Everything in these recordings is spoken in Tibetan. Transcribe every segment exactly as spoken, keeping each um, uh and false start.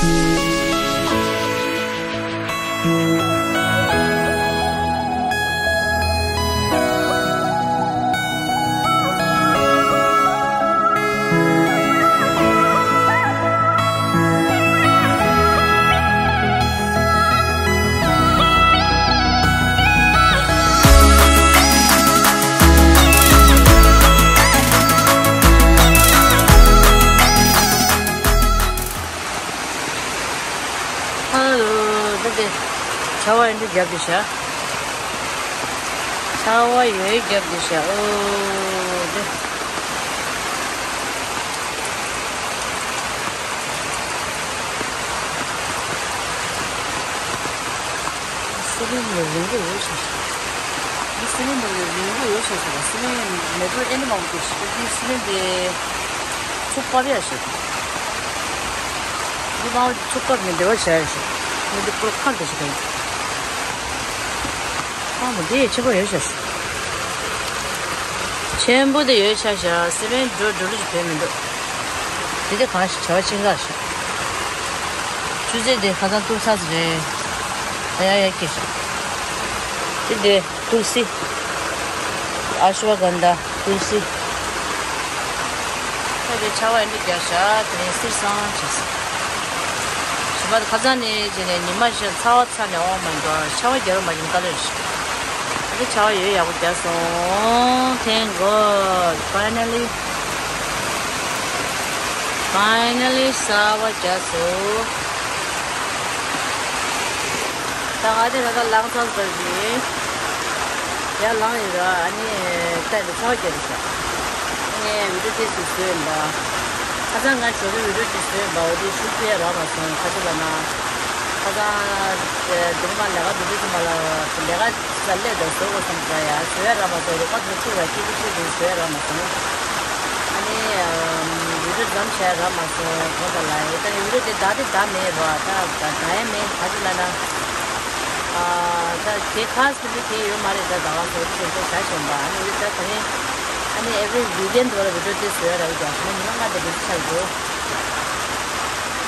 ཨ་ལོ། ད་དེ་ཆར་པ་ཡོད་རྒྱབ་དེ་ཤ། ཆར་པ་ཡོད་རྒྱབ་དེ་ཤ། ཨོ་དེ། སི་ལིང་ལ་རིང་པོ་ཡོད་ཤག་འདི་སི་ལིང་དེ་ལ་རིང་པོ་ཡོད་ཤག་ཟེར་བ། སི་ལིང་མེ་ཏོག་ཨེ་ནི་མང་པོ་ཞིག་འདི་སི་ལིང་དེ་ཚུགས་པར་ཡ་ཞིག་འདི་མང་པོ་ཚུགས་པར་ནི་འདི་བ་བྱ་ཡ་ཞིག་འདི་པུར་ཁང་དེ་ཞིག་རེད། ཁང་དེ་ཆེན་པོ་ཡོད་ཤག་ཆེན་པོ་དེ་ཡོད་ཤག་ཤག་སི་ལིང་འགྲོ་འགྲོ་ལུགས་ཞིག་བེད་མི་འདུག་དེ་དེ་གང་ཞིག་བྱ་བ་ཆེན་ཁག་ཞིག་ཆུ་ཚོད་དེ་ཁ་སང་ཏུར་ཚ་ཟེར་རེད། ད་ཡ་ཡ་སྐྱེ་ཤག་དེ་དེ། ཏུལ་སི། ཨ་ཤུ་བ་གན་དྷ། ཏུལ་སི། ད་དེ་ཆར་པ་འདི་རྒྱག་ཤག་དེ་རིང་སིར་སང་བྱས་སོང་། ཞི་བ་ཁ་སང་ནས་བྱས་ནས་ཉི་མ་ཤར་ཚ་བ་ཚ་ནས་འོང་མ་འདུག་ཆར་པ་རྒྱག་རོགས་མ་བྱུང་དཀའ་ལས་རེད་ཤག་ད་དེ་ཆར་པ་ཡོད་ཡག་པོ་རྒྱག་སོང་། Thank God, finally. Finally གསར་པ་རྒྱག་སོང་། ད་ང་དེ་ད་ལྟ་ལངས་ཚར་ཟེར་གི་ཡར་ལངས་ཡིན་ར། ཨ་ནི་ད་ནི་ཆར་པ་རྒྱག་རེད་ཤག་ཨ་ནི་བི་ཌིའོ་ཏོག་ཙམ་བཟོས་ཡིན་པ། ཁ་སང་ང་ཞོགས་པའི་བི་ཌིའོ་ཅིག་བཟོས་ཡིན་པ། འོ་དེ་ཤུགས་ཆེ་རག་མ་སོང་། ག་ཅི་ལབ་ན། ཁ་སང་དེ་རིང་མ་ལས་ཀ་འདུག་འདུག་ཙམ་པ་ལ་ལས་ཀ་ས་ལས་དང་བཟོ་དགོས་བསམ་པ་ཡ་བཟོ་ཡ་རག་མ་སོང་། རོགས་པ་ཚོ་ཚུར་ལ་སྐྱིད་པོ་ཆེ་དེ་བཟོ་ཡ་རག་མ་སོང་། ཨ་ནི་བི་ཌིའོ་མཚམས་བཞག་རག་མ་སོང་། གང་ལྟར་ལ་ཡོད་ད་ནི་བི་ཌིའོ་དེ་བདག་དེ་བདག་མེད་ར། ད་ད་ད་ཡ་མེད། ག་ཅི་ལབ་ན། ཨ་ད་དེ་ཁ་སི་ནི་དེ་ཡོད་མ་རེད། ད་ད་ག་སོ་དེ་དེ་བྱ་བྱོན་པ། ཨ་ནི་འོད་ས་དེ་རིང་ཨ་ནི་every weekend དུ་ལ་བི་ཌིའོ་དེ་བཟོ་ཡ་རག་ཡོད་ཀྱང་ཞུ་ན་ཉི་མ་ལྔ་དེ་འདྲ་ཆགས་འདུག་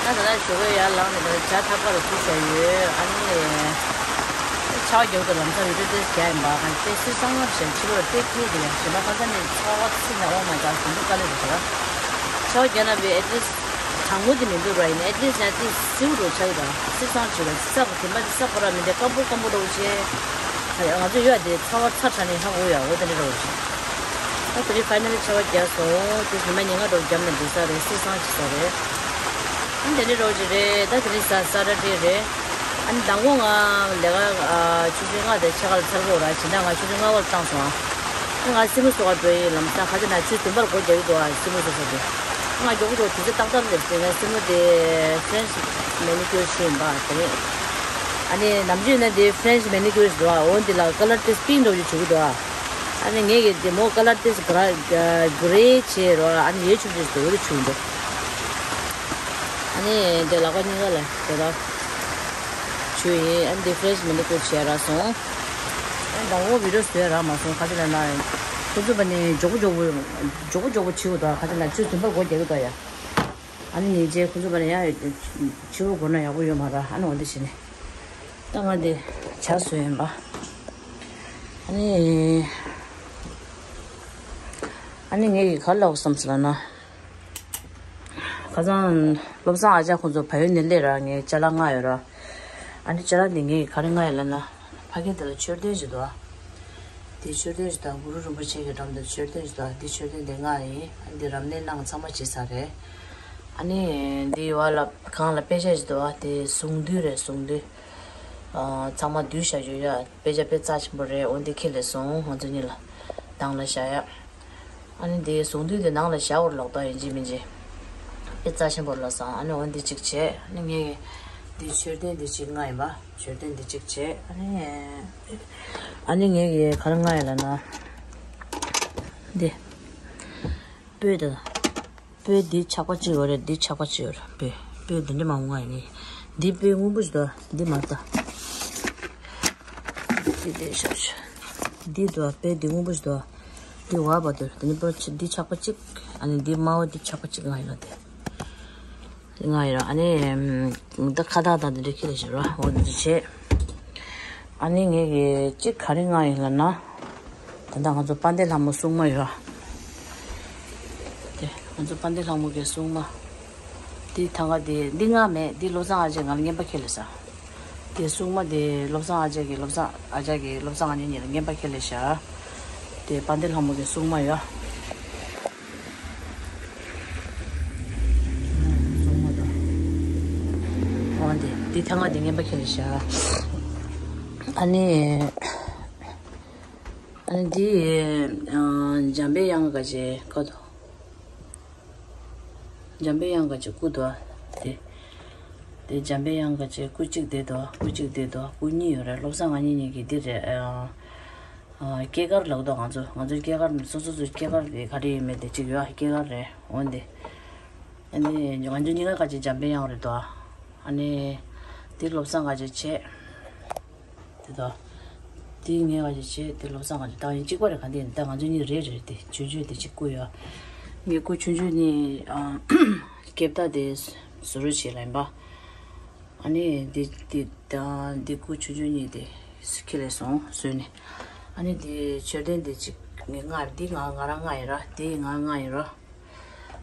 ད་ད་ལྟ་ཞོགས་པའི་ཡར་ལངས་ནས་ད་ཇ་ཐག་པ་རུ་བསྐུར་བྱས་ཡོད། ཨ་ནི་ཆར་པ་རྒྱག་དུས་ལམ་སང་རི་ཁྲོད་ཏོག་ཙམ་རྒྱག་ཡིན་པ། གང་ཏོག་ཙམ་གསང་སྔགས་བྱས་ཕྱི་ལོགས་ཏོག་ཙམ་དེ་ཡང་ཞེ་མ་ཁ་སང་ནས་ཚ་བ་ཚིག་ནས་འོང་མ་ད་ཟིན་དུས་དཀའ་ལས་རེད་ཟེར། ཆར་པ་རྒྱག་ན་བས་at least གྲང་མོ་དེ་མི་འདུག་ར། ཡིན་at least ཡང་ཏོག་ཙམ་བསིལ་རུ་ཆགས་ཡོད་ད། སིབ་སང་བྱེད་པ་ས་ག་དེ་མ་དེ་ས་ཁོ་ར་མི་འདྲ་སྐམ་པོ་སྐམ་པོ་འདྲ་བོ་བྱས། ང་ཚོ་ཡོད་དེ་ཚ་བ་ཚ་དྲགས་ནས་ཧ་གོ་ཡ་འོ་དེ་འདྲ་འདྲ་བོ་བྱས། ད་དེ་རིང་finally ཆར་པ་རྒྱག་སོང་། ཏོག་ཙམ་ཉི་མ་ཉིན་གང་འདྲ་བོ་རྒྱབ་ནས་འདུག་ས་རེད། སིབ་སང་བྱེད་ས་རེད། ཨ་ནི་དེ་འདྲ་འདྲ་བོ་ཅིག་རེད། ད་དེ་རིང་གཟའ་སེ་ཊར་ཌེ་རེད། ཨ་ནི་མདང་དགོང་ང་ལས་ཀ་ཨ་ཆུ་ཚོད་ལྔ་དང་ཕྱེད་ཀ་ལ་ཚར་གི་ཡོད་ར། སྦྱིན་བདག་ང་ཆུ་ཚོད་ལྔ་པ་ལ་བཏང་སོང་ཨ། ཨ་ང་སྲིང་མོ་བཟོ་གར་འགྲོ་ཡི་ཡོད། ལམ་སང་ག་ཅི་ན་ཆུ་ཚོད་བདུན་པར་སྒོ་རྒྱག་གི་འདུག་ཨ། སྲིང་མོ་བཟོ་ས་དེ། ཨ་ང་མགྱོགས་པོ་འགྲོ། དུས་ཚོད་ཏག་ཏག་རེད་ཟེར་ན། སྲིང་མོ་དེ་French manicure བྱས་ཡིན་པ་དེ་རིང་། ཨ་ནི་ནམ་རྒྱུན་ན་དེ་French manicure བཟོ་ཨ། འོ་འདི་ལ་ཀ་ལར་ཏོག་ཙམ་པིང་འདྲ་བོ་ཅིག་བྱུག་གི་འདུག་ཨ། ཨ་ནི་ངས་ཀྱི་དེ་མོ་ཀ་ལར་ཏོག་ཙམ་གྷ་རེ་བྱས་རོ། ཨ་ནི་ཡོལ་ཆུབ་ཆུབ་ཟེར་འོ་རེ་བྱུག་འདུག་ཨ་ནི་དེ་ལག་པ་གཉིས་ཀ་ལ་དེ་ལ་བྱུག་ཡིན། ཨ་ནི་དེ་French manicure བྱས་རག་སོང་། ཨ་ནི་ད་འོ་video བཟོས་རག་མ་སོང་། ག་ཅི་ལབ་ན་ཁོ་ཚོ་བ་ནི་མགྱོགས་པོ་མགྱོགས་པོ་མགྱོགས་པོ་མགྱོགས་པོ་བྱེད་དགོས་འདུག་ཨ། ག་ཅི་ལབ་ན་ཆུ་ཚོད་བདུན་པར་སྒོ་རྒྱག་གི་འདུག་ཡ། ཨ་ནི་ཉིན་རྗེས་ཁོ་ཚོ་བ་ནི་ཡང་ཕྱི་པོ་སྒོ་ན་ཡག་པོ་ཡོད་མ་རེད། ཨ་ནི་འོ་འདི་བྱས་ནས་ད་ང་འདི་ཇ་བཟོས་ཡིན་པ། ཨ་ནི་ཨ་ནི་ངས་ཀྱིས་ག་རེ་ལབ་དགོས་བསམ་སོང་ལབ་ན། ཁ་སང་བློ་བཟང་ཨ་ཅག་ཁོང་ཚོ་བལ་ཡུལ་ནས་སླེབས་ར། ངས་ཅ་ལག་མངགས་ཡོད་ར། ཨ་ནི་ཅ་ལག་འདི་ངས་ག་རེ་མངགས་ཡོད་ལབ་ན། ཕ་གི་འདི་ལ་མཆོད་རྟེན་ཞིག་འདུག་ཨ། འདི་མཆོད་རྟེན་ཞིག་དང་གུ་རུ་རིན་པོ་ཆེ་གི་འགྲམ་དུ་མཆོད་རྟེན་ཞིག་འདུག་ཨ། འདི་མཆོད་རྟེན་འདི་མངགས་ཡིན། ཨ་ནི་འདི་རབ་གནས་གནང་ཚང་མ་བྱས་ཚར་རེད། ཨ་ནི་འདི་བ་ལ་སྒང་ལ་དཔེ་ཆ་ཞིག་འདུག་ཨ། འདི་གཟུངས་འདུས་རེད། གཟུངས་འདུས། ཨ་ཚང་མ་བསྡུས་བཞག་རྒྱུ་ཡ། དཔེ་ཆ་དཔེ་རྩ་ཆེན་པོ་རེད། འོ་འདི་ཁྱེར་སླེབས་སོང་། ང་ཚོ་གཉིས་ལ་དང་ལ་བཞག་ཡ། ཨ་ནི་འདི་གཟུངས་འདུས་འདི་ནང་ལ་བཞག་དགོས་ལབ་ད་ཡིན་གཅིག་མིན་གཅིག་དཔེ་རྩ་ཆེན་པོ་ལབ་སོང་། ཨ་ནི་འོ་འདི་གཅིག་བྱས། ཨ་ནི་ངས་འདི་མཆོད་རྟེན་འདི་གཅིག་མངགས་ཡིན་པ། མཆོད་རྟེན་འདི་གཅིག་བྱས། ཨ་ནི་ཨ་ནི་ངས་ཀྱི་ག་རེ་མངགས་ཡིན་ལབ་ན། འདི་སྤོས་དང་། སྤོས་འདི་ཆག་པ་གཅིག་ཡོད་རེད། འདི་ཆག་པ་གཅིག་ཡོད་རེད། སྤོས་སྤོས་འདི་འདྲ་མང་པོ་མངགས་ཡིན། འདི་སྤོས་སྔོན་པོ་ཞིག་འདུག་འདི་མ་ལྟ། འདི་དེ་ཤོག་ཤོག་འདི་འདུག་སྤོས་འདི་སྔོན་པོ་ཞིག་འདུག་འདི་བ་བ་འདུག་འདི་ནི་པོ་ཆ་འདི་ཆག་པ་གཅིག་ཨ་ནི་འདི་དམར་པོ་འདི་ཆག་པ་གཅིག་མངགས་ཡིན་ལ་དེ། ང་ཡོད་ར། ཨ་ནི་ད་ཁ་བཏགས་དང་དེ་འདྲ་ཁྱེར་ལ་ཞོར་བ་འོ་འདི་བྱས། ཨ་ནི་ངས་གི་གཅིག་ག་རེ་མངགས་ཡིན་ལབ་ན། ད་ལྟ་ང་ཚོ་དཔལ་ལྡན་ལྷ་མོ་སྲུང་མ་ཡོད། དེ་ང་ཚོ་དཔལ་ལྡན་ལྷ་མོ་གི་སྲུང་མ། འདི་ཐང་ག་དེ་འདི་མངགས་མེད། འདི་བློ་བཟང་ཨ་ཅེ་ང་ལ་རྔན་པ་ཁྱེར་ལ་ཟ། དེ་སྲུང་མ་དེ་བློ་བཟང་ཨ་ཅེ་གི་བློ་བཟང་ཨ་ཅག་གི་བློ་བཟང་ཨ་ཉེ་གཉིས་ལ་རྔན་པ་ཁྱེར་ལ་ཟ། དེ་དཔལ་ལྡན་ལྷ་མོ་གི་སྲུང་མ་ཡོད། འོ་འདི་འདི་ཐང་ག་འདི་རྔན་པ་ཁྱེར་ལ་ཤ། ཨ་ནི་ཨ་ནི་འདི་འཇམ་པའི་དབྱངས་ག་ཅེ་ཀ་དོ། འཇམ་པའི་དབྱངས་ག་ཅེ་སྐུ་དོ། དེ་དེ་འཇམ་པའི་དབྱངས་ག་ཅེ་སྐུ་གཅིག་དེ་དོ། སྐུ་གཅིག་དེ་དོ། སྐུ་གཉིས་ཡོད་རེད། བློ་བཟང་ང་གཉིས་གཉིས་ཀྱི་འདི་རེད། སྐྱེས་སྐར་ལབ་དོ། ང་ཚོ་ང་ཚོའི་སྐྱེས་སྐར་སོ་སོ་སོའི་སྐྱེས་སྐར་དེ་ག་རེ་ཡིན་མེད་དེ་གཅིག་ཡོད། སྐྱེས་སྐར་རེད། འོན་ཏེ་ཨ་ནི་ང་ཚོ་གཉིས་ཀ་ག་ཅེ་འཇམ་པའི་དབྱངས་རེད་དོ། ཨ་ནི་དེ་བློ་བཟང་ག་ཅེ་བྱས་དེ་དོ། དེ་ངས་ག་ཅེ་བྱས་དེ་བློ་བཟང་ག་ཅེ་ད་ཡིན་གཅིག་པ་རེད། ག་འདི་ཡིན་ད་ང་ཚོ་གཉིས་རེད་རེད། དེ་ཆུང་ཆུང་དེ་གཅིག་སྐུ་ཡོད། ངའི་སྐུ་ཆུང་ཆུང་ནི་སྐེ་བརྡ་དེ་བཟོ་རོགས་བྱེད་ལ་ཡིན་པ། ཨ་ནི་འདི་འདི་དང་འདི་སྐུ་ཆུང་ཆུང་གཉིས་དེ་ཁྱེར་ལས་སོང་བཟོས་ནས། ཨ་ནི་འདི་མཆོད་རྟེན་འདི་གཅིག་ངས་མངགས། འདི་ང་ང་རང་མངགས་ཡིན་ར། འདི་ང་མངགས་ཡིན་ར།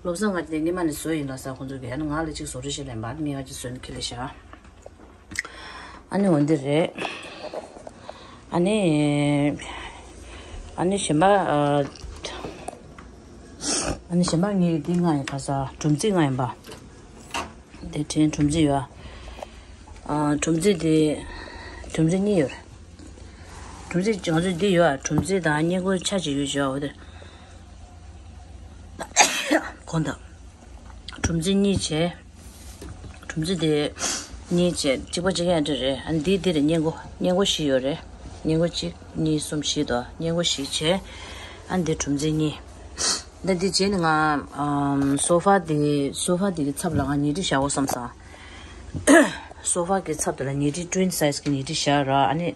བློ་བཟང་ང་དེ་སྔོན་མ་ནས་བཟོས་ཡིན་ལ་ས་ཁོང་ཚོ་གིས་ཨ་ནི་ང་ལ་གཅིག་བཟོ་རོགས་བྱེད་ལབ་པ། ཨ་ནི་ངས་ང་གཅིག་བཟོས་ནས་ཁྱེར་ལས་བཞག། ཨ་ནི་འོ་འདི་རེད། ཨ་ནི་ཨ་ནི་གཞན་པ་ཨ་ནི་གཞན་པ་ངས་འདི་མངགས་ཡིན། ཁ་ས་སྒྲུང་རྩིས་མངགས་ཡིན་པ། དེ་དྲན་གྲུམ་རྩེ་ཡོད། ཨ། གྲུམ་རྩེ་དེ་གྲུམ་རྩེ་གཉིས་ཡོད་རེད། གྲུམ་རྩེ་ང་ཚོ་འདི་ཡོད། གྲུམ་རྩེ་དང་སྔས་མགོ་ཆ་གཅིག་ཡོད་བྱས་འོ་དེ། གོང་དང་། གྲུམ་རྩེ་གཉིས་བྱས། གྲུམ་རྩེ་དེ་གཉིས་བྱས་གཅིག་པ་གཅིག་རྐྱང་འདྲ་རེད། ཨ་ནི་འདི་འདི་རེད། སྔས་མགོ་སྔས་མགོ་བཞི་ཡོད་རེད། སྔས་མགོ་གཅིག་གཉིས་གསུམ་བཞི་དང་སྔས་མགོ་བཞི་བྱས། ཨ་ནི་འདི་གྲུམ་རྩེ་གཉིས། ད་འདི་རྗེས་ནས་ང་ཨམ་སོ་ཕ་དེ་སོ་ཕ་དེ་གི་ཚབ་ལ་ང་ཉལ་ཁྲི་བཞག་དགོས་བསམ་སོང་། སོ་ཕ་གི་ཚབ་དེ་ལ་ཉལ་ཁྲི་twin size གི་ཉལ་ཁྲི་བཞག་ར། ཨ་ནི་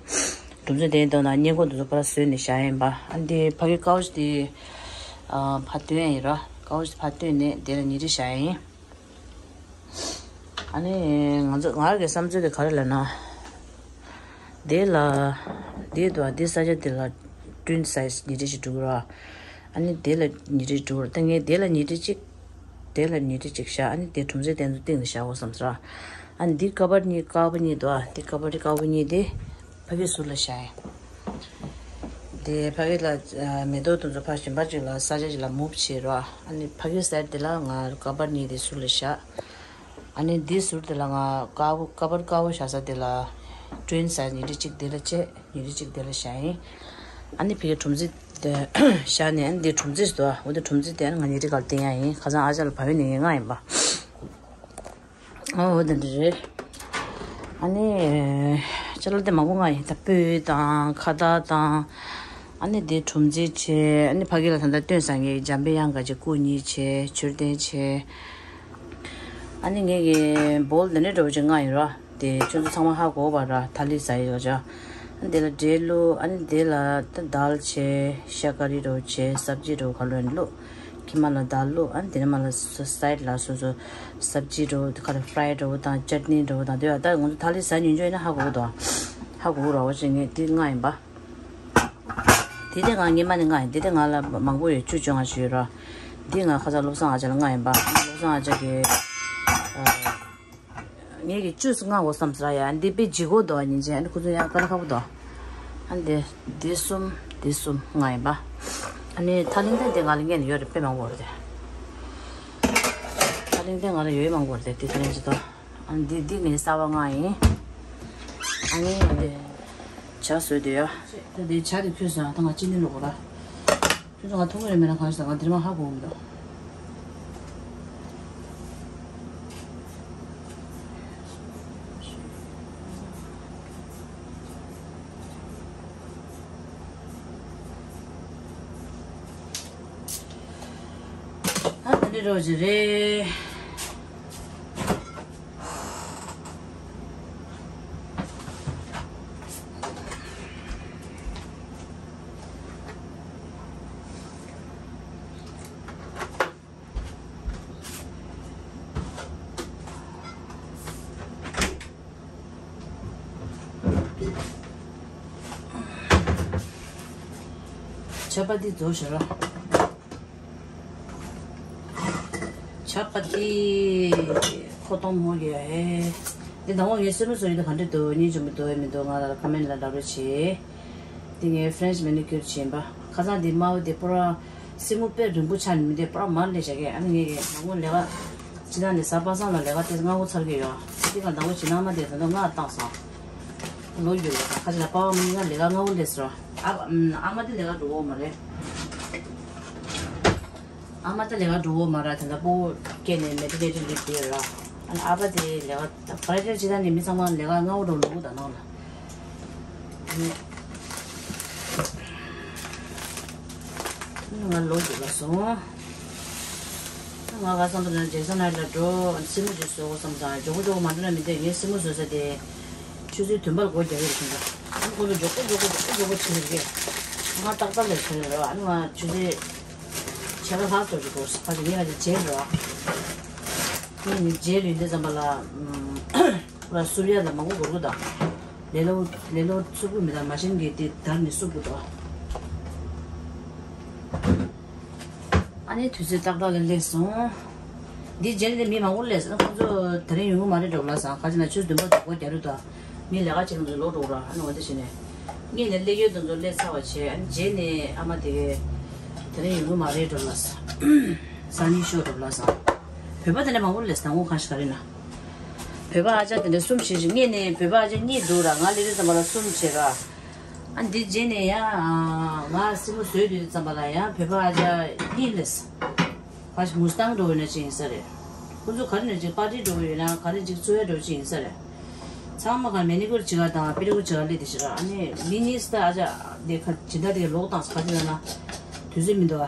གྲུམ་ཚོད་དེ་འདོན་ན་སྔས་མགོ་དེ་ཚོ་ཕར་བཟོས་ནས་བཞག་ཡིན་པ། ཨ་ནི་དེ་ཕ་གི་ཀའོ་ཆི་དེ་ཨ་ཕར་བཏོན་ཡིན་ར། ཀའོ་ཆི་ཕར་བཏོན་ནས་དེ་ལ་ཉལ་ཁྲི་བཞག་ཡིན། ཨ་ནི་ང་ཚོ་ང་རང་གི་བསམ་ཚུལ་དེ་ག་རེ་ལབ་ན། དེ་ལ་དེ་དང་དེ་ས་ཆ་དེ་ལ་twin size ཉལ་ཁྲི་ཞིག་འགྲོ་གི་ར། ཨ་ནི་དེ་ལ་ཉལ་ཁྲི་འགྲོ་གི་ར། ད་ངས་དེ་ལ་ཉལ་ཁྲི་གཅིག་དེ་ལ་ཉལ་ཁྲི་གཅིག་བཞག་ཨ་ནི་དེ་གྲུམ་ཚོད་དེ་ཚོ་སྟེང་ལ་བཞག་དགོས་བསམ་སོང་ར། ཨ་ནི་འདི་ཀ་བར་གཉིས་དཀར་པོ་གཉིས་འདུག་ཨ་འདི་ཀ་བར་དཀར་པོ་གཉིས་དེ་ཕ་གི་ཟུར་ལ་བཞག་ཡིན། དེ་ཕ་གི་ལ་ཨ་མེ་ཏོག་དེ་ཚོ་ཕར་གཞན་པ་ཅིག་ལ་ས་ཆ་ཅིག་ལ་move བྱེད་རོགས། ཨ་ནི་ཕ་གི་side དེ་ལ་ང་ཀ་བར་གཉིས་དེ་ཟུར་ལ་བཞག་ཨ་ནི་འདི་ཟུར་དེ་ལ་ང་དཀར་པོ་ཀ་བར་དཀར་པོ་བཞག་ས་དེ་ལ་twin size ཉལ་ཁྲི་གཅིག་དེ་ལ་བཅད། ཉལ་ཁྲི་གཅིག་དེ་ལ་བཞག་ཡིན། ཨ་ནི་ཕ་གི་གྲུམ་ཚོད་དེ་བཞག་ནས་ཨ་ནི་འདི་གྲུམ་ཚོད་དེ་འདུག་ཨ། འོ་དེ་གྲུམ་ཚོད་དེ་ཨ་ནི་ང་ཉལ་ཁྲི་སྒང་ལ་བསྟན་ཡ་ཡིན། ཁ་སང་ཨ་ཅག་ལ་བབས་ཡོད་ནས་ངས་མངགས་ཡིན་པ། ཨོ་འོ་དེ་འདྲ་རེད། ཨ་ནི་ཅ་ལག་དེ་མང་པོ་མངགས་ཡིན། ད་སྤོས་དང་ཁ་བཏགས་དང་། ཨ་ནི་དེ་གྲུམ་ཚོད་བྱས། ཨ་ནི་ཕ་གི་ལ་ད་ལྟ་སྟོན་ས་ངས་འཇམ་པའི་དབྱངས་ག་ཅེ་སྐུ་གཉིས་བྱས། མཆོད་རྟེན་བྱས། ཨ་ནི་ངས་ཀྱི་བོལ་དེ་འདྲ་འདྲ་བོ་ཅིག་མངགས་ཡིན་ར། དེ་ཁྱོད་ཚོ་ཚང་མ་ཧ་གོ་བ་ར། ཐ་ལི་ཟ་ཡི་ཡོད་ཅག་ཨ་ནི་དེ་ལ་འབྲས་བླུགས། ཨ་ནི་དེ་ལ་ད་དཱལ་བྱས། ཤ་ཀ་རི་འདྲ་བོ་བྱས། སབ་ཇི་འདྲ་བོ་ག་ལོ་ཡིན་བླུགས། ཁྱི་མ་ལ་དཱལ་བླུགས། ཨ་ནི་དེ་ནས་མ་ལ་སོ་སའིཌ་ལ་སོ་སོ་སབ་ཇི་འདྲ་བོ་ག་རེ་ཕ་རའི་འདྲ་བོ་དང་ཅཊ་ནི་འདྲ་བོ་དང་དེ་ཡོད། ད་ང་ཚོ་ཐ་ལི་ཟ་མྱོང་ཆོག་ཡིན་ན་ཧ་གོ་གི་འདུག་ཧ་གོ་གི་ར། འོ་ཅིག་ངས་དེ་མངགས་ཡིན་པ། དེ་དེ་ང་སྔོན་མ་ནས་མངགས་ཡིན། དེ་དེ་ང་ལ་མང་པོ་ཡོད། བཅུ་བཅོ་ལྔ་ཞིག་ཡོད་ར། འདི་ང་ཁ་སང་བློ་བཟང་ཨ་ཅག་ལ་མངགས་ཡིན་པ། བློ་བཟང་ཨ་ཅག་གིས་ཨ་ངས་ཀྱི་བཅུ་མངགས་དགོས་བསམ་ཟེར་ཡ། འདི་དཔེ་ལྗིད་ཁོག་འདུག་ཉིན་བྱེད། ཨ་ནི་ཁོ་ཚོ་ཡང་དཀའ་ལས་ཁག་པོ་འདུག་ཨ་འདི་འདི་གསུམ་འདི་གསུམ་མངགས་ཡིན་པ། ཨ་ནི་ཐ་ལིང་ཏན་དེ་ང་ལ་ངས་ནས་ཡོད་རེད། དཔེ་མང་པོ་རེད་དེ། ཐ་ལིང་ཏན་ང་ལ་ཡོད་མང་པོ་རེད་དེ། དེ་ཐ་ལིང་ཅི་ཏོ། ཨ་ནི་འདི་འདི་ངའི་གསར་པ་མངགས་ཡིན། ཨ་ནི་འདི་ཇ་བཟོས་དེ་ཡ། ད་འདི་ཇ་དེ་ཁྱོད་ཟ། ད་ང་ཅི་ནས་ལོག་གོ་ར། ཁྱོད་ཚོ་ང་ཐུག་གི་རེད་མེད་ན་གང་ཞིག་ང་འདིར་མ་ཧ་གོ་མི་འདུག་ཨ་ད་འདི་རོགས་ཅིག་རེད། ཆ་པ་ཏི་བཟོ་ཤེས་རོགས། ཆ་པ་ཏི་ཁོ་གཏོང་མོ་གི་ཨེ། འདི་དང་པོ་ངས་སེན་མོ་བཟོ་ཡི་འདི་ག་འདྲ་འདུག་སྙིང་རྗེ་མོ་འདུག་ཨེ་མི་འདུག་ང་ལ་ཁ་མེན་ལ་ལབ་རོགས་བྱེད། འདི་ངས་French manicure་བྱས་ཡིན་པ། ཁ་སང་འདི་དམར་པོ་འདི་པུ་ར་སེན་མོ་དཔེ་རིང་པོ་ཆགས་ནས་མི་འདི་པུ་ར་མར་ལས་བྱ་གི། ཨ་ནི་ངས་ཀྱི་དང་པོ་ལས་ཀ་ཇི་ལྟར་ནས་གཟའ་པ་སངས་ལ་ལས་ཀ་དེ་སྔ་པོ་ཚར་གི་ཡོད། འདི་ག་དང་པོ་ཇི་ལྟར་མ་དེ་ད་དུང་ང་བཏང་སོང་། ལོ་རྒྱུས་ལ་ཁ་ཅིག་ལ་པ་ཕ་མ་གཉིས་ཀ་ལས་ཀ་སྔ་པོ་ལས་སོང་། ཨ་ཨ་མ་དེ་ལས་ཀ་འགྲོ་གི་མ་རེད། ཨ་མ་ད་ལས་ཀ་འགྲོ་གི་མ་རེད། ད་ལྟ་སྤོ་བོ་སྐྱེས་ནས་མེ་ཏི་ནེ་ཊི་ལིབ་དེ་ར། ཨ་ནི་ཨ་ཕ་དེ་ལས་ཀ་ད་བར་ཆད་ཇི་ལྟར་ནས་མི་ཚང་མ་ལས་ཀ་སྔ་པོ་འགྲོ་ལུགས་ད་ནང་ལ། ཨ་ནི་ང་ལོ་རྒྱུས་ལ་སོང་། ང་ག་བསམ་པ་ན་ཇེག་སན་ཧའེཊ་ལ་འགྲོ། སེན་མོ་ཅིག་བཟོ་དགོས་བསམ་ཙང་མགྱོགས་པོ་མགྱོགས་པོ་མ་འགྲོ་ན་མི་འདོད། ངས་སེན་མོ་བཟོ་ས་དེ་ཆུ་ཚོད་བདུན་པར་སྒོ་རྒྱག་གི་རེད་ཟེར་འདུག་ཨ་ཁོ་ཚོ་མགྱོགས་པོ་མགྱོགས་པོ་མགྱོགས་པོ་མགྱོགས་པོ་བྱེད་ཀྱི་རེད། ང་ཏག་ཏག་ལས་བྱེད་ཀྱི་རེད། ཨ་ནི་ང་ཆུ་ཚོད་ཕྱེད་ཀ་ལྷག་ཙམ་ཅིག་འགོར་སོང་། ཕ་གི་ངས་ང་ཅིག་བརྗེད་འགྲོ། ངས་ནི་བརྗེད་ལུས་འདི་ཙམ་པ་ལ་ཨ་སུབ་ཡ་ལ་མང་པོ་འགོར་གི་འདུག་ལེ་ལོ་ལེ་ལོ་སུབ་གི་མི་འདུག་མ་ཤིན་གྱིས་དེ་བརྡར་ནས་སུབ་གི་འདུག་ཨ་ནི་དུས་ཚོད་ཏག་ཏག་ལ་སླེབས་སོང་། འདི་རྗེས་ནས་མི་མང་པོ་སླེབས་སོང་། ཁོང་ཚོ་དེ་རིང་ཡོང་གི་མ་རེད་འགྲོ་ལབ་སོང་། ཁ་ཅིག་ན་ཆུ་ཚོད་བདུན་པ་དུ་སྒོ་རྒྱག་རེད་དོ། མི་ལས་ཀ་བྱེད་མཁན་ཚོ་ལོག་འགྲོ་ར། ཨ་ནི་འོ་དེ་བྱས་ནས་སྔོན་ནས་སླེབས་ཡོད་དེ་ཚོ་སླེབས་ཚར་བ་བྱས། ཨ་ནི་རྗེས་ནས་ཨ་མ་དེ་གས་དེ་རིང་ཡོང་གི་མ་རེད་འགྲོ་ལབ་སོང་། སང་ཉིན་ཤོག་འགྲོ་ལབ་སོང་། བོད་པ་དེ་འདྲ་མང་པོ་སླེབས་སོང་། དང་པོ་གང་ཞིག་ག་རེ་ན། བོད་པ་ཨ་ཅག་དེ་འདྲ་གསུམ་བཞི་ཞིག་སྔོན་ནས་བོད་པ་ཨ་ཅག་གཉིས་འདུག་ར། ང་སླེབས་དུས་ཙམ་པ་ལ་གསུམ་བྱས་ར། ཨ་འདི་རྗེས་ནས་ཡང་ང་སེན་མོ་བཟོས་དུས་ཙམ་པ་ལ་ཡང་བོད་པ་ཨ་ཅག་གཉིས་སླེབས། ཕ་ཞིག་མུ་སི་ཏང་འགྲོ་བའི་ན་ཅིག་ཡིན་ས་རེད། ཁོ་ཚོ་ག་རེ་ན་ཅིག་པར་ཊི་འགྲོ་གི་ཡོད་ན་ག་རེ་ཅིག་འཚོལ་ཡ་འགྲོ་ཅིག་ཡིན་ས་རེད། ཚང་མ་ག་མེ་ནི་ཀུར་བྱེད་ག་དང་པི་ཌི་ཀུར་བྱེད་ག་སླེབས་དེ་ཞིག་ར། ཨ་ནི་མི་གཉིས་ད་ཨ་ཅག་དེ་ཁ་ཇི་འདྲ་དེ་ལོག་བཏང་ས་ག་ཅིག་ལ་ན་དུས་ཚོད་མི་འདུག་ཨ།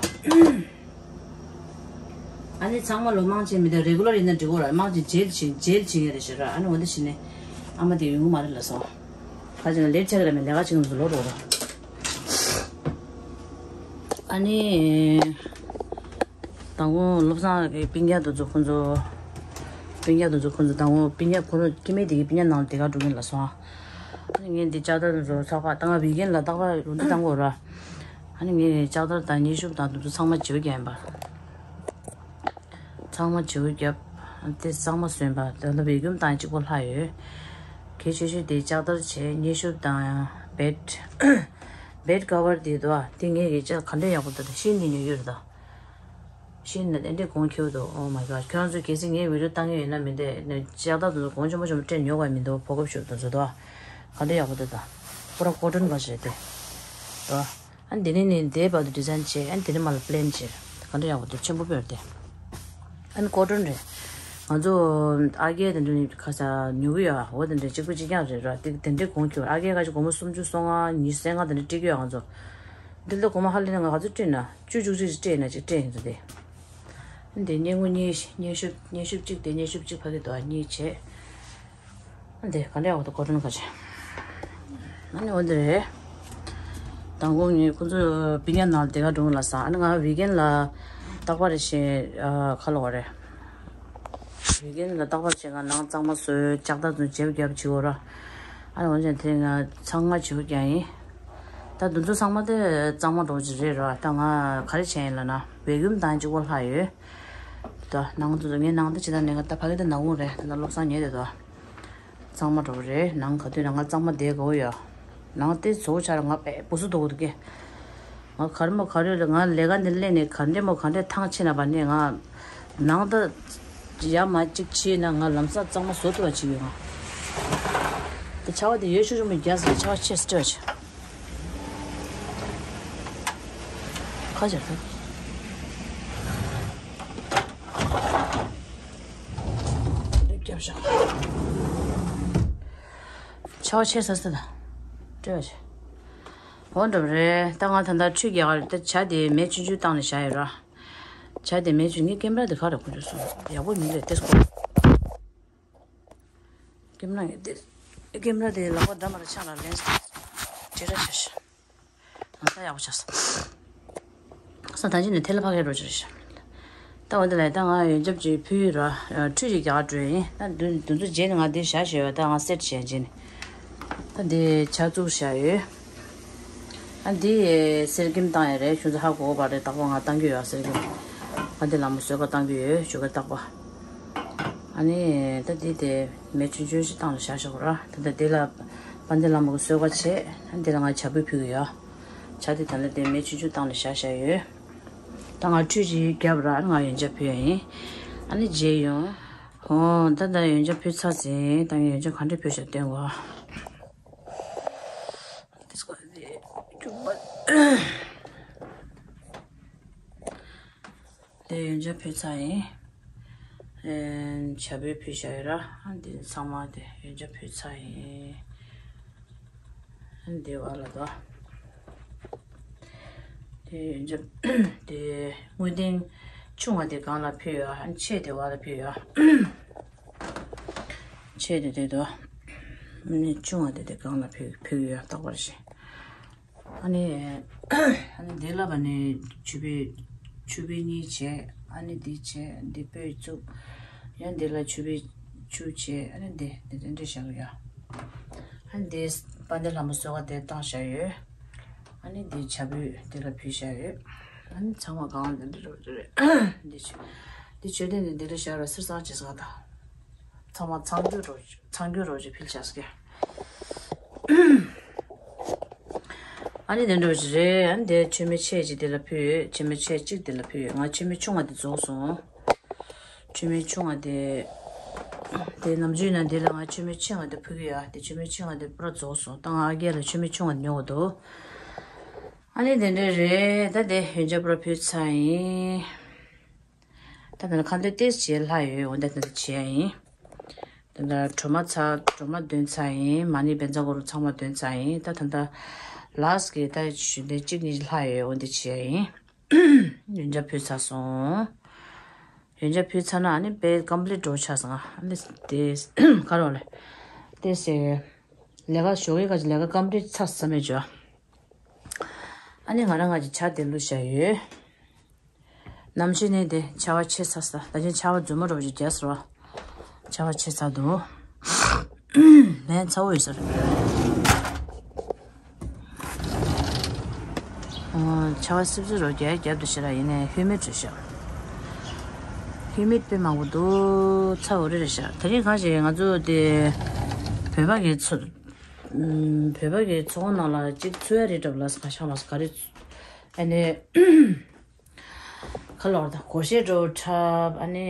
ཨ་ནི་ཚང་མ་ལོ་མང་ཆེ་མི་འདུག་རེ་གུ་ལར་ཡིན་ན་འགྲིག་གོ་ར། མང་ཆེ་ཇེལ་བྱེད་ཇེལ་བྱེད་ཡ་རེད་ཞེས་ར། ཨ་ནི་འོ་འདི་བྱས་ནས་ཨ་མ་དེ་ཡོང་གི་མ་རེད་ལབ་སོང་། ཁ་ཅིག་ལ་ལེབ་ཆགས་ར་མེད་ལས་ཀ་བྱེད་མཁན་ཚོ་ལོག་འགྲོ་ར། ཨ་ནི་དང་པོ་བློ་བཟང་གི་སྤུན་ཀྱག་དེ་ཚོ་ཁོང་ཚོ་སྤུན་ཀྱག་དེ་ཚོ་ཁོང་ཚོ་དང་པོ་སྤུན་ཀྱག་ཁོ་རང་སྐྱེ་དམན་དེ་གི་སྤུན་ཀྱག་ནང་ལ་དེ་ག་འགྲོ་གིན་ལབ་སོང་། ཨ་ནི་ངས་འདི་ལྕགས་ཐག་དེ་ཚོ་ཚགས་པར་ད་ང་བི་གན་ལ་རྟག་པར་རུ་འདི་བཏང་གོ་ར། ཨ་ནི་ངས་ལྕགས་ཐག་དང་མཉེན་ཤུབས་དང་དེ་ཚོ་ཚང་མ་བརྗེ་པོ་བརྒྱབ་ཡིན་པ། ཚང་མ་བརྗེ་པོ་བརྒྱབ། དེ་གཙང་མ་བཟོས་པ་དེ་ལ་བེ་ཀུམ་བཏང་གཅིག་པོ་ལྷག་ཡོད། གལ་ཆེ་ཤོས་དེ་ལྕགས་ཐག་བྱས། མཉེན་ཤུབས་དང་བེད་བེད་ཀ་བར་དེ་དོ། དེ་ངས་ཀྱི་ལྕགས་ག་འདྲ་ཡག་པོ་འདུག་ཤིན་ཏུ་ཉོ་རྒྱུ་རེད་ད། ཤིན་ཏུ་ཏན་ཏན་གོང་ཁེ་པོ་འདུག Oh my god། ཁྱོད་རང་ཚོས་གལ་སྲིད་ངའི་བི་ཌིའོ་བཏང་གི་ཡོད་ན་མི་འདོད་ནས་ལྕགས་ཐག་དེ་ཚོ་གོང་ཆེན་པོ་ཆེན་པོ་སྤྲད་ཉོ་དགོས་མི་འདུག་ཕོ་ཁོབ་ཤུབས་དེ་ཚོ་དོ། ག་འདྲ་ཡག་པོ་འདུག་ད། པུ་ར་ཀོ་ཊོན་ག་ཞིག་རེད་དེ། དོ། ཨ་འདི་ནས་ནི་འདས་བར་དུ་ཌི་ཛའིན་བྱས། ཨ་འདི་ནས་མར་ལ་པི་ལེན་བྱས། ག་འདྲ་ཡག་པོ་འདུག་ཆེན་པོ་དཔེ་རེད་དེ། ཨ་ནི་ཀོ་ཊོན་རེད། ང་ཚོ་ཨ་རྒྱའི་དེ་འདྲ་ནི་ཁ་ས་ཉོ་གི་ཡོད། འོ་དེ་འདྲ་གཅིག་པུ་གཅིག་རྐྱང་རེད་ར། དེ་དེ་འདྲའི་གོང་ཁེ་པོ། ཨ་རྒྱའི་ཁ་ཅིག་སྒོར་མོ་སུམ་ཅུ་སོ་ལྔ་ཉི་ཤུ་རྩ་ལྔ་དེ་འདྲ་སྤྲད་ཀྱི་ཡོད་ང་ཚོ། འདི་ལྟ་སྒོར་མོ་ཧ་ལས་ན་ང་ག་ཚོད་སྤྲད་ན་བཅུ་བཅུ་གཅིག་སྤྲད་ན་ཅིག་སྤྲད་ཡིན་ཚོ་དེ། ཨ་འདི་སྙན་ངོ་སྙན་སྙན་ཤུབས་སྙན་ཤུབས་གཅིག་དེ་སྙན་ཤུབས་གཅིག་ཕ་གི་འདུག་ཨ་གཉིས་བྱས། འདི་ག་འདྲ་ཡག་པོ་འདུག་ཀོ་ཊོན་ག་ཅིག་ཨ་ནི་འོ་འདི་རེད། དང་པོ་ངས་ཁོ་ཚོ་བི་གན་ནང་དེ་ག་འགྲོ་ལ་སང་། ཨ་ནི་ང་བི་གན་ལ་རྟག་པར་བྱས་ཨ་ཁ་ལོ་བ་རེད། བི་གན་ལ་རྟག་པར་བྱས་ང་ནང་གཙང་མ་བཟོས། ལྕགས་ཐག་ཚོ་འཇེབ་རྒྱབ་བྱེད་འོ་ར། ཨ་ནི་འོ་ཅན་དེ་ང་ཚང་མ་བྱེད་ཀྱང་ཡིན། ད་འདི་ཚོ་ཚང་མ་དེ་གཙང་མ་འགྲོ་གི་རེད་ར། ད་ང་ག་རེ་བྱས་ཡིན་ལ་ན་བེ་ཀུམ་བཏང་གཅིག་པོ་ལྷག་ཡོད། ད་ནང་དུ་ངའི་ནང་དུ་ཇི་ལྟར་ནས་ད་ཕ་གི་དེ་ནག་ཁུང་རེད། ད་བློ་བཟང་ཉལ་བསྡད་དོ། གཙང་མ་འགྲོ་གི་རེད། ནང་ག་དུས་ན་ང་གཙང་མ་བསྡད་དགོས་ཡོད། ནང་དེ་བཟོ་བྱ་ར་ང་དཔེ་སྦུ་སུ་འདུག་འདུག་གེ། ང་ག་རེ་མོ་ག་རེ་ལ་ང་ལས་ཀ་འདི་སླེབས་ནས་ག་འདྲེ་མོ་ག་འདྲེ་ཐང་ཆད་ན་བ་ནས་ང་ནང་དུ་ཡ་མ་གཅིག་བྱས་ན་ང་ལམ་སང་གཙང་མ་བཟོ་ཐུབ་པ་བྱེད་ཡོད་ང་། དེ་ཆར་པ་དེ་ཡོད་ཤུགས་ཤུགས་མི་རྒྱག་ཟེར། ཆར་པ་ཆེ་སྤྲད་པ་བྱེད། ཁ་ཆར་ཐབས། རྒྱབ་ཤག་ཆར་པ་ཆེ་ས་སྟེ་ད། སྤྲད་པ་བྱེད། འོ་འགྲོ་རེད། ད་ང་ད་ལྟ་ཁྲུས་རྒྱག་ག་རེད། ད་ཇ་དེ་མེ་ཆུང་ཆུང་བཏང་ནས་བཞག་ཡོད་ར། ཇ་དེ་མེ་ཆུང་ངའི་ཀེམ་ར་དེ་ག་རེ་ཁུར་འགྲོ་སོང་། ཡག་པོ་མི་འདུག་ཏེ་སྐོར། ཀེམ་ར་ངས་དེ་ཀེམ་ར་དེ་ལག་པ་འདྲ་མ་ར་ཆག་ལ་ལེན་སི་དེ་ཅི་ར་ཆ་ཤ། ང་ས་ཡག་པོ་ཆགས་སོང་། ས་ད་ཅི་ནས་ཐལ་ཕ་གའི་རོ་ཅི་ར་ཤ། ད་འོ་དེ་ལ་ད་ང་ཡོན་ཆབ་ཅིག་ཕུལ་ཡོད་ར། ཁྲུས་ཅིག་རྒྱག་འགྲོ་ཡིན། ད་དུ་དུ་ཚོ་རྗེས་ནས་ང་དེ་བཞག་བཞག་ཡོད། ད་ང་སེ་ཊི་བྱས་རྗེས་ནས། ད་འདི་ཇ་བཙུགས་བཞག་ཡོད། ཨ་འདི་གསེར་སྐྱེམས་བཏང་ཡ་རེད། ཁྱོད་ཚོ་ཧ་གོ་བ་རེད། རྟག་པར་ང་བཏང་གི་ཡོད། གསེར་སྐྱེམས་དཔལ་ལྡན་ལྷ་མོ་གསོལ་ཁ་བཏང་གི་ཡོད། ཞོགས་ཀས་རྟག་པར། ཨ་ནི་ད་འདི་དེ་མེ་ཆུང་ཆུང་ཞིག་བཏང་ལ་བཞག་བཞག་ར། ད་ལྟ་འདི་ལ་དཔལ་ལྡན་ལྷ་མོ་གི་གསོལ་ཁ་བྱས། ཨ་འདི་ལ་ང་ཇ་ཕུད་ཕུལ་གི་ཡོད། ཇ་དེ་ད་ལྟ་དེ་མེ་ཆུང་ཆུང་བཏང་ལ་བཞག་བཞག་ཡོད། ད་ང་ཁྲུས་ཅིག་བརྒྱབ་ར། ཨ་ནི་ང་ཡོན་ཆབ་ཕུལ་ཡ་ཡིན། ཨ་ནི་རྗེས་ཡོང་། ཨོ་ད་ད་ཡོན་ཆབ་ཕུལ་ཚར་ཟིན། ད་ངས་ཡོན་ཆབ་ག་འདྲ་ཕུལ་བཞག་སྟོན་གོ། དེ་སྐོར་དེ་སྐྱུག་པ། དེ་ཡོན་ཆབ་ཕུལ་ཚར་ཡིན། ཨེ་ཇ་ཕུད་ཕུལ་བཞག་ཡོད་ར། ཨ་འདི་ཚང་མ་དེ་ཡོན་ཆབ་ཕུལ་ཚར་ཡིན། ཨ་འདི་བ་ལ་དོ། དེ་ཡོན་ཆབ་དེ་དངུལ་ལྡན་ཆུང་བ་དེ་སྒང་ལ་ཕུལ་ཡོད། ཨ་ཆེ་དེ་བ་ལ་ཕུལ་ཡོད། ཆེ་དེ་དེ་དོ། ཨ་ནི་ཆུང་བ་དེ་དེ་སྒང་ལ་ཕུལ་ཕུལ་ཡོད། རྟག་པར་བཞིན། ཨ་ནི་ཨ་ནི་འདི་ལ་བ་ནི་ཆུ་བེ་ཆུ་བེ་གཉིས་བྱས། ཨ་ནི་འདི་བྱས། འདི་སྤོས་བཙུགས། ཡང་འདི་ལ་ཆུ་བེ་ཆུ་བྱས། ཨ་ནི་འདི་འདི་འདི་འདྲ་བཞག་ཡོད། ཨ་ནི་འདི་དཔལ་ལྡན་ལྷ་མོ་གསོལ་ཁ་དེ་བཏང་བཞག་ཡོད། ཨ་ནི་འདི་ཇ་ཕུད་འདི་ལ་ཕུལ་བཞག་ཡོད། ཨ་ནི་ཚང་མ་གང་འདི་འདྲ་རོ་རེད། འདི་ཆུ་འདི་མཆོད་རྟེན་འདི་འདི་ལ་བཞག་ར། གསེར་སྲང་བྱས་ས་ག་ད། ཚང་མ་ཚང་རྒྱུ་རོ་ཚང་རྒྱུ་རོ་ཅིག་ཕུལ་བྱས་ས་ག་ཨ་ནི་དེ་འདྲ་ཞིག་རེད། ཨ་ནི་དེ་མཆོད་མེ་ཆེ་ཅིག་དེ་ལ་ཕུལ་ཡོད། མཆོད་མེ་ཆེ་གཅིག་དེ་ལ་ཕུལ་ཡོད། ང་མཆོད་མེ་ཆུང་བ་དེ་རྫོགས་སོང་། མཆོད་མེ་ཆུང་བ་དེ། དེ་ནམ་རྒྱུན་ན་དེ་ལ་ང་མཆོད་མེ་ཆེ་བ་དེ་ཕུལ་གི་ཡོད། དེ་མཆོད་མེ་ཆེ་བ་དེ་པུ་ར་རྫོགས་སོང་། ད་ང་ཨ་རྒས་ལ་མཆོད་མེ་ཆུང་བ་ཉོ་དགོས་འདུག་ཨ་ནི་དེ་འདྲ་རེད། ད་དེ་ཡོན་ཆབ་པུ་ར་ཕུལ་ཚར་ཡིན། ད་དེ་ནས་ཁ་འདོན་ཏོག་ཙམ་བྱས་ལྷག་ཡོད། འོ་ད་དེ་འདྲ་བྱས་ཡིན། དེ་འདྲ་སྒྲོལ་མ་ཚར་སྒྲོལ་མ་འདོན་ཚར་ཡིན། མ་ཎི་བཛྲ་གུ་རུ་ཚང་མ་འདོན་ཚར་ཡིན། ད་ད་ལྟ་ལཱ་སི་ཀི་ད་ཞུ་འདོན་གཅིག་གཉིས་ལྷག་ཡོད། འོ་འདི་བྱས་ཡིན། ཡོན་ཆབ་ཕུལ་ཚར་སོང་། ཡོན་ཆབ་ཕུལ་ཚར་ན་ཨ་ནི་དཔེ་ཀམ་པི་ལིཊ་འགྲོ་ཆགས་སོང་། ཨ་ནི་དེ་ག་རེ་ལབ་དགོས་རེད། དེ་ཟེར། ལས་ཀ་ཞོགས་ཀས་ཁ་ཅིག་ལས་ཀ་ཀམ་པི་ལིཊ་ཚར་ས་མེད་བྱོས། ཨ་ནི་ང་རང་ང་ཅིག་ཇ་དེ་བླུགས་བཞག་ཡོད། ནམ་ཞིག་ནས་དེ་ཆར་པ་ཆད་ཚར་ས། ད་ཆ་ཆར་པ་རྫུན་མ་འདྲ་པོ་ཅིག་བརྒྱབ་སོང་། ཆར་པ་ཆད་ཚར་འདུག་ལན་ཚ་པོ་ཡོད་ས་རེད། ཨོ། ཆར་པ་སིབ་སིབ་འདྲ་པོ་རྒྱབ་རྒྱབ་འདུག་ཤི་ར། ཡིན་ནའི་ཧིའུ་མིཌ་རེད་ཤག་ཧིའུ་མིཌ་དཔེ་མང་པོ་འདུག་ཚ་འོ་རེ་རེད་ཤག་དེ་རིང་གང་ཞིག་ང་ཚོ་དེ་བོད་པ་གི་ཚོ་ཨམ། བོད་པ་གི་ཚོགས་ཁང་ནང་ལ་གཅིག་ཚུད་ཡ་རེད་འདྲ་པོ་ལ། ག་ཤ་མ་ས་ག་རེ། ཨ་ནི། ཁ་ལོར་དང་སྒོར་གཞས་འགྲོ་འཁྲབ། ཨ་ནི་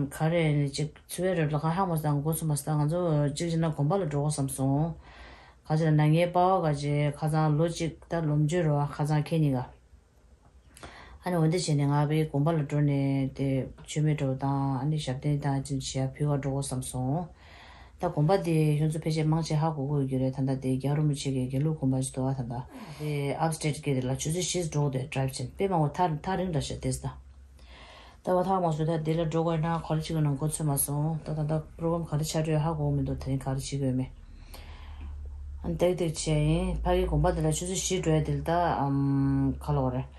ག་རེ་ནི་ཅིག་ཚུལ་བས་རེད་ལ། གང་ཧ་མ་སང་འགོ་ཚུགས་མ་སང་། ང་ཚོ་གཅིག་བྱས་ན་དགོན་པ་ལ་འགྲོ་དགོས་བསམ་སོང་། ག་ཅི་ལ་ན་ངའི་པ་ཕ་ག་ཅི་ཁ་སང་ལོ་གཅིག་ད་ལོ་མཇུག་རེད་པ། ཁ་སང་ཁེ་གཉིས་ཀ་ཨ་ནི་འོ་འདི་བྱས་ནས་ང་ཕའི་དགོན་པ་ལ་འགྲོ་ནས་དེ་མཆོད་མེ་འགྲོ་དང་། ཨ་ནི་ཞབས་བརྟན་དང་ཅི་བྱས་ཕུལ་བ་འགྲོ་དགོས་བསམ་སོང་། ད་དགོན་པ་དེ་ཁྱོད་ཚོ་ཕལ་ཆེར་མང་ཆེ་ཧ་གོ་གོ་ཡོད་ཀྱི་རེད། ད་ལྟ་དེ་རྒྱལ་བ་རིན་པོ་ཆེ་གི་དགེ་ལུགས་དགོན་པ་ཞིག་འདུག་ཨ་ད་ལྟ་དེ་ཨབ་སི་ཊེཊ་སྐད་དེ་ལ་ཆུ་ཚོད་བཞི་འགྲོ་དེ་ཌ་རའིབ་བྱས། དཔེ་མང་པོ་ཐག་ཐག་རིང་འདྲ་ཤག་དེ་ད། ད་བ་ཐག་མ་སོང་། ད་དེ་ལ་འགྲོ་དགོས་ན་ག་རེ་བྱེད་དགོས་ན་འགོ་ཚུགས་མ་སོང་། ད་ད་ད་པོ་རོ་གྷ་རམ་ག་རེ་ཆགས་འགྲོ་ཧ་གོ་མི་འདུག་དེ་རིང་ག་རེ་བྱེད་དགོས་མེད། ཨ་ནི་ཏག་ཏག་བྱས་ཡིན། ཕ་གི་དགོན་པ་དེ་ལ་ཆུ་ཚོད་བཞི་འགྲོ་ཡ་དེ་ལ་ད་ཨམ་ག་ལབ་དགོས་རེད།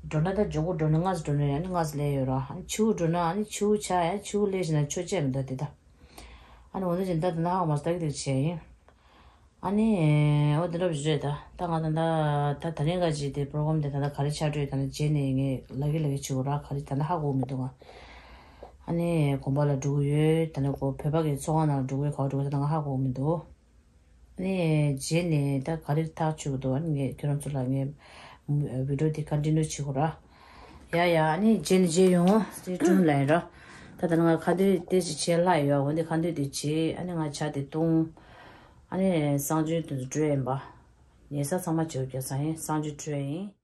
འགྲོ་ན་ད་མགྱོགས་པོ་འགྲོ་ན། སྔ་ས་འགྲོ་ན་ཡང་ནི་སྔ་ས་སླེབས་ཡོད་ར། ཨ་ནི་ཕྱི་པོ་འགྲོ་ན་ཨ་ནི་ཕྱི་པོ་ཆགས་ཡ། ཕྱི་པོ་སླེབས་ཤེ་ན་ཆོ་ཅེས་མི་འདུག་དེ་ད། ཨ་ནི་འོ་ན་ཅིག་ད་དེ་ན་ཧ་གོ་མ་སོང་། ཏག་ཏག་བྱས་ཡིན། ཨ་ནི་འོ་དེ་འདྲ་བ་ཞིག་རེད་ད། ད་ང་ད་ད་ད་ད་རིང་ག་ཅིག་དེ་པོ་རོ་གྷ་རམ་དེ་ད་ད་ག་རེ་ཆགས་འགྲོ་ཡོད། ད་ནི་རྗེས་ནས་ངས་ལབ་ཀྱི་ལབ་ཀྱི་བྱེད་དགོས་ར། ག་རེ་ད་ནི་ཧ་གོ་མི་འདུག་ང་། ཨ་ནི་དགོན་པ་ལ་འགྲོ་གི་ཡོད། ད་ནི་ཁོ་བོད་པ་གི་ཚོགས་ཁང་ནང་ལ་འགྲོ་གི་ཡོད། ག་པར་འགྲོ་གི་ཡོད་ད་ང་ཧ་གོ་མི་འདུག་ཨ་ནི་རྗེས་ནས་ད་ག་རེ་ཐག་ཆོད་ཀྱི་འདུག་ཨ་ནི་ངས་ཁྱོད་རང་ཚོ་ལ་ངས་བི་ཌི་ཡོ་དེ་ཀོན་ཊི་ནིའུ་བྱེད་དགོས་ར། ཡ་ཡ། ཨ་ནི་རྗེས་ནས་མཇལ་ཡོང་། Stay tuned ལབ་ཡིན་ར། ད་ད་ང་ཁ་འདོན་ཏོག་ཙམ་བྱས་ལྷག་ཡོད། འོ་འདི་ཁ་འདོན་དེ་བྱས། ཨ་ནི་ང་ཇ་དེ་བཏུང་། ཨ་ནི་གསང་སྤྱོད་དུ་འགྲོ་ཡིན་པ། ཉལ་ས་ཚང་མ་བྱེད་རྒྱུ་ས་ཡིན། གསང་སྤྱོད་འགྲོ་ཡིན།